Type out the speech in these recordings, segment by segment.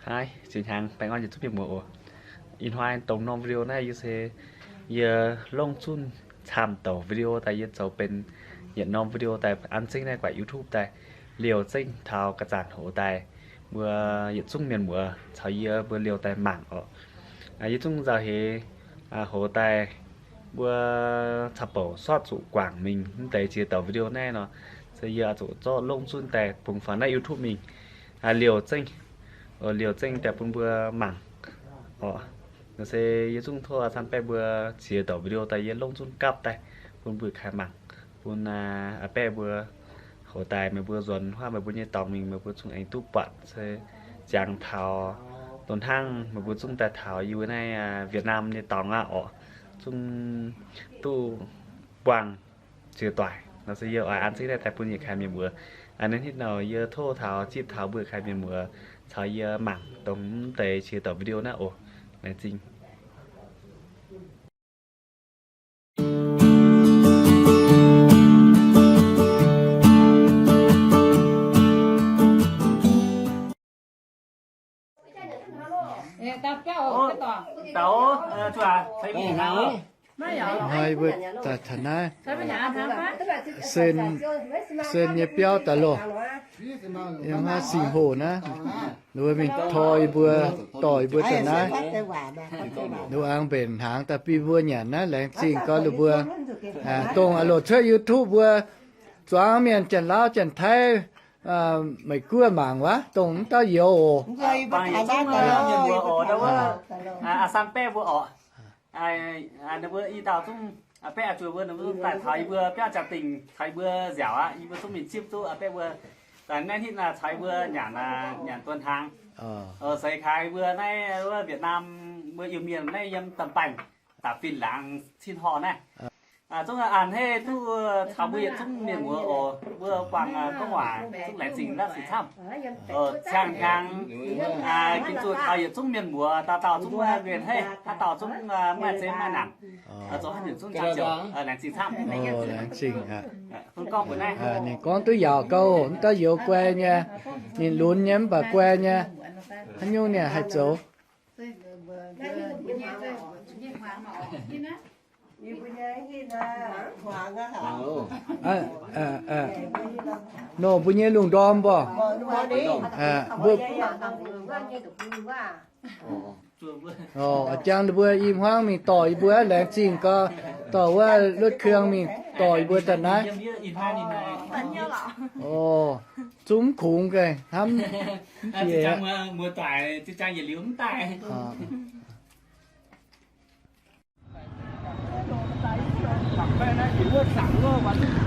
Haaix, zinh hnyangx baengh orn yietc zungv mienh muoz oc. Ih hnoi dongh norm video naaiv yie se yie longv zunv camv douc video daaih yie zoux benx yietc norm video daaih an zengv naaiv guaix YouTube daaih liouh zengv taux ga'zanc hoz daaih mbuo yietc zungv mienh muoz caux yie mbuo liouh daaih mangc oc. Yie zungv nzauh heix hoz daaih mbuo caux bouc sortv zuqc guangc mingh mv deix ziex douc video naaiv nor, se yie oix zuqc zorqv longv zunv daaih bungx faaux naaiv YouTube mingh liouh zengv, liouh zengv daaih bun mbuo mangc oc. Nor se yie zungv tov a'san baeqv mbuo ziex douc video daaih yie longv zunv gapv daaih bun mbuo kaaix mangc, bun a'baeqv mbuo hoz daaih meih mbuo nzuonx huaav meih mbuo nyei dorngx mingh meih mbuo zungv aengx duqv buatc se ziangx taux dongh hnangv meih mbuo zungv daaih taux yie mbuo naaiv Việt Nam nyei dorngx aqv oc. Zungv duqv buangh ziex doic. Nor se yie oix an zengv naaiv daaih bun yietc kaaix mienh muoz. Naaiv hitv nouh yie tov taux zipv taux mbuo kaaix mienh muoz caux yie mangc dongh mv deix ziex douc video naaiv oc. Laengz zingh. Hnoi mbuo daaih taux naaiv Sen, Sen nyei biauv daaih loh. Yiem haav Singx Hoc naaiv, ninh mbuo mingh tor yie mbuo, dorh yie mbuo daaih naaiv. Ninh mbuo aengx mbenc hnaangx daaih bun mbuo nyanc naaiv. Laengz zingh gorx ninh mbuo dongh loc cuotv YouTube mbuo zuangx mienh Janx-Lauv Janx-Taiv, Meiv-Guoqv mangc wuov, dongh mv dauh youz oc. Ninh mbuo i dauh zungv baeqv zuqc mbuo, ninh mbuo daaih taux yie mbuo biauv jaa-dingh, taux yie mbuo nziaauc aqv. Yie mbuo zungv mingh zipv duqv baeqv mbuo daaih naaiv hitv naaiv caux yie mbuo nyanc, nyanc duon hnaangx. Seix kaaix mbuo naaiv wuov Việt Nam mbuo Iu-Mienh naaiv yiem Da'baengh, da'fin laangz cin horh naaiv. Zungv a'hneiv duqv caux mbuo yietc zungv mienh muoz oc. Mbuo buangh gorngv waac zungv laengz zingh ndapv sic camv. Ciangh hnyangx ginv zuqc taux yietc zungv mienh muoz dauh dauh zungv nqenc haiv, haaix dauh zungv maaih zeiz maaih nangc, zoux haaix nyungc zungv jangx ziouc laengz zingh camv. Laengz zingh aqv. Ninh gorngv duqv yaauc gauh, mv dauh youz guai nyei, ninh lunx nyei mv baac guai nyei. Haaix nyungc ninh haih zoux? Nor mbuo nyei lungh ndorm mbuo, mbuo, jangx mbuo i hmuangv mingh dorh yie mbuo, laengz zingh gau, dorh wuov lotv kuang mingh dorh yie mbuo daaih naaiv. Zungv mv kungx gaax hnamv.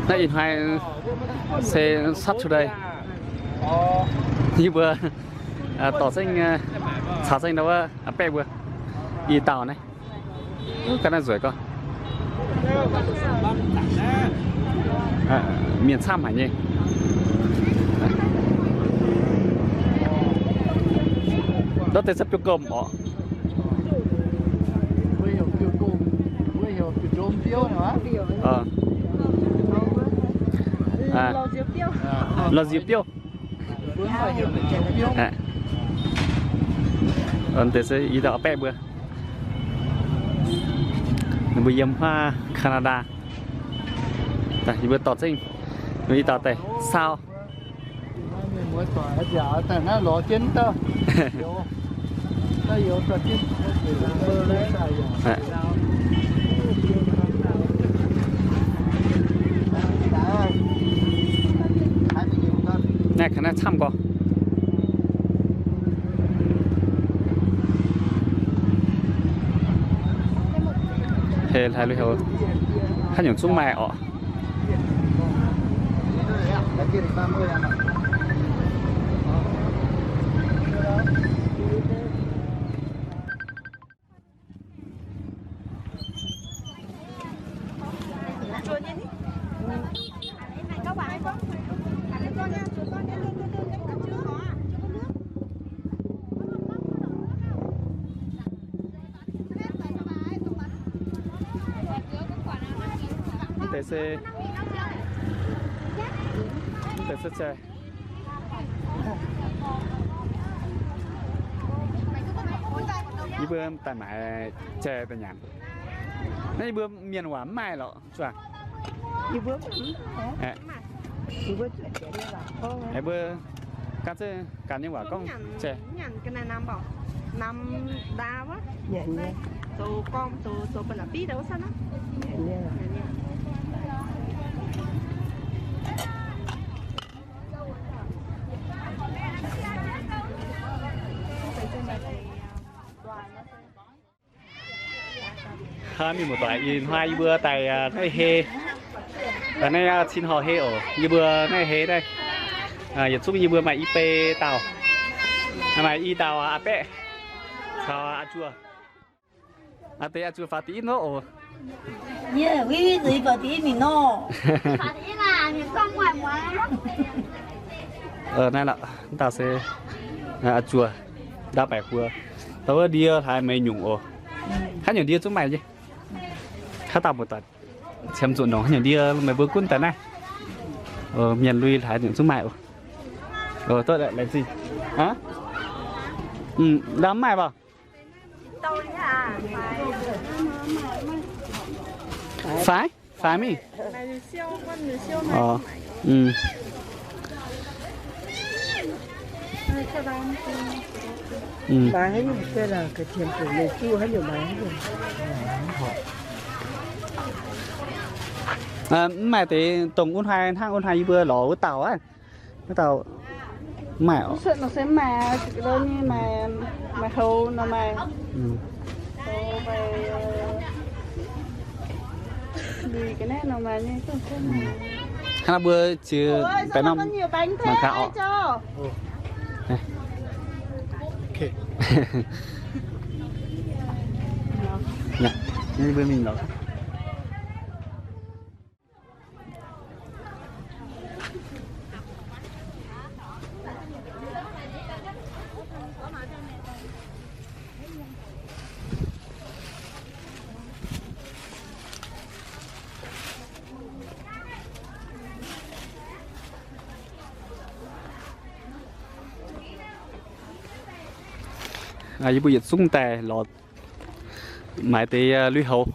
Naaiv ih hnoi se Saturday, yie mbuo dorh zengv, caux zengv ndau wuov baeqv mbuo i dauh naaiv. Ga'naaiv nzueic gorngv, mienh camv haic nyei. Ndortv deix se biouv-gomh orqc. La'nziex biouv. Deix se i dauh baeqv mbuo. Ninh mbuo yiem huaav Canada. Yie mbuo dorh zengv, i dauh daaih saau. Naaiv ga'naaiv camv gorx. Heh, haaix nyungc zungv maaih orqc. Mv deix se, mv deix se zeiz. Yie mbuo daaih maaiz jai daaih nyanc. Naaiv yie mbuo mienh waac mv maaih lorqc, zuangx. Mbuo gan zengv gan nyei waac gorngv jai. Haa, mienh muoz-doic, ih hnoi yie mbuo daaih naaiv hei, daaih naaiv cin horh hei oc. Yie mbuo naaiv hei naaiv, yietc zungv yie mbuo maaih i bei dauh, maaih i dauh aa Baeqv caux aa Juoh. Aa deix aa Juoh faaux da'yietv nor oc. Yie, Vivi zuqc faaux da'yietv mingh nor. Naaiv lorqc, mv dauh se aa Juoh, ndau baeqc huox. Dauh wuov ndie hlaax meih nyungc oc. Haaix nyungc ndie zungv maaih nyei. Haaix dauh muoz-doic qiemx zuqc nongc haaix nyungc ndie meih mbuo gunv daaih naaiv. Mienh lui hlaax nyungc zungv maaih oc. Ndau mv maaih mv baac. Faix, faix mingh. Mv maaih deix dongh wuov hnoi, hnangv wuov hnoi yie mbuo lorz wuov dauh aqv. Wuov dauh mv maaih oc. Hnangv naaiv mbuo ziux baengh norm mangc gaax oc. Mbuo mingh lorz. Yie mbuo yietc zungv daaih lorz maaiz deix lui-houx.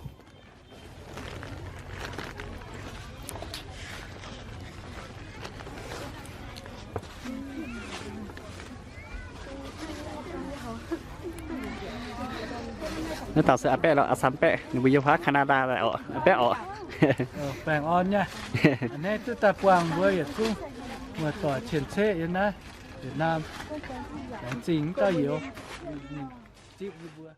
Naaiv dauh se aa Baeqv lorqc, aa San Baeqv, ninh mbuo yiem huaav Canada daaih oc, aa Baeqv oc. Baengh orn nyei. A'hneiv duqv daaih buangh mbuo yietc zungv muoz-doic cien-ceqv yiem naaiv Việt Nam. Laengz zingh dauh youz zipv yie mbuo.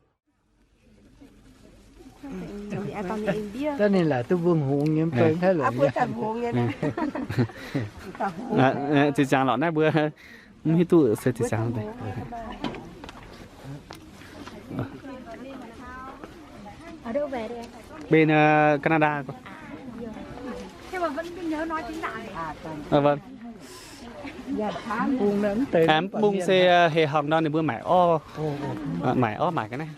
Daaih ninh laaic duqv mbuo hngongx nyei, beiv hnangv longc nyei. Ziqc ziangx lorqc naaiv mbuo mv hiuv duqv se ziqc ziangx. Bên Canada. Mv bung se heh hong nor ninh mbuo maaic orv, maaic orv maaic ga'naaiv.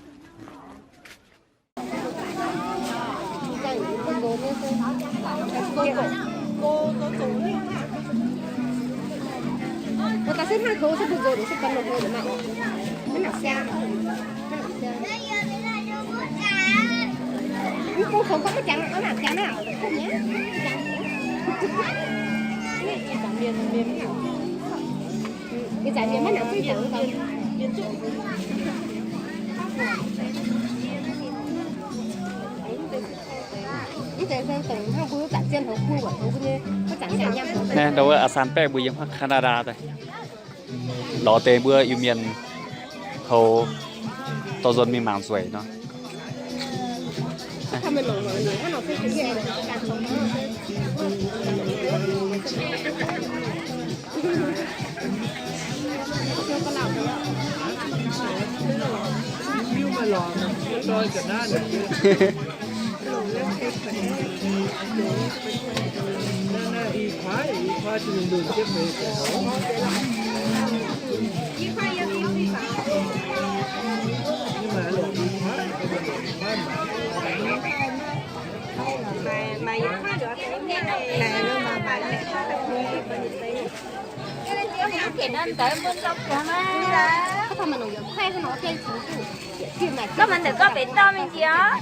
Naaiv ndau wuov aa San Baeqv mbuo yiem huaav Canada daaih lorz deix mbuo Iu-Mienh houx dorh nzuonx mingh mangc nzueic nor. Gorngv mv deix gorngv benx dauh mingh njiec.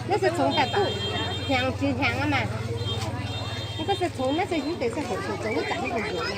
Naaiv se congx daaih duqv hnyangx jiex hnyangx aqv maah. Naaiv se congx, naaiv se hnyangx deix se hoqc hoqc zoux wuov zanc nyei mbuox.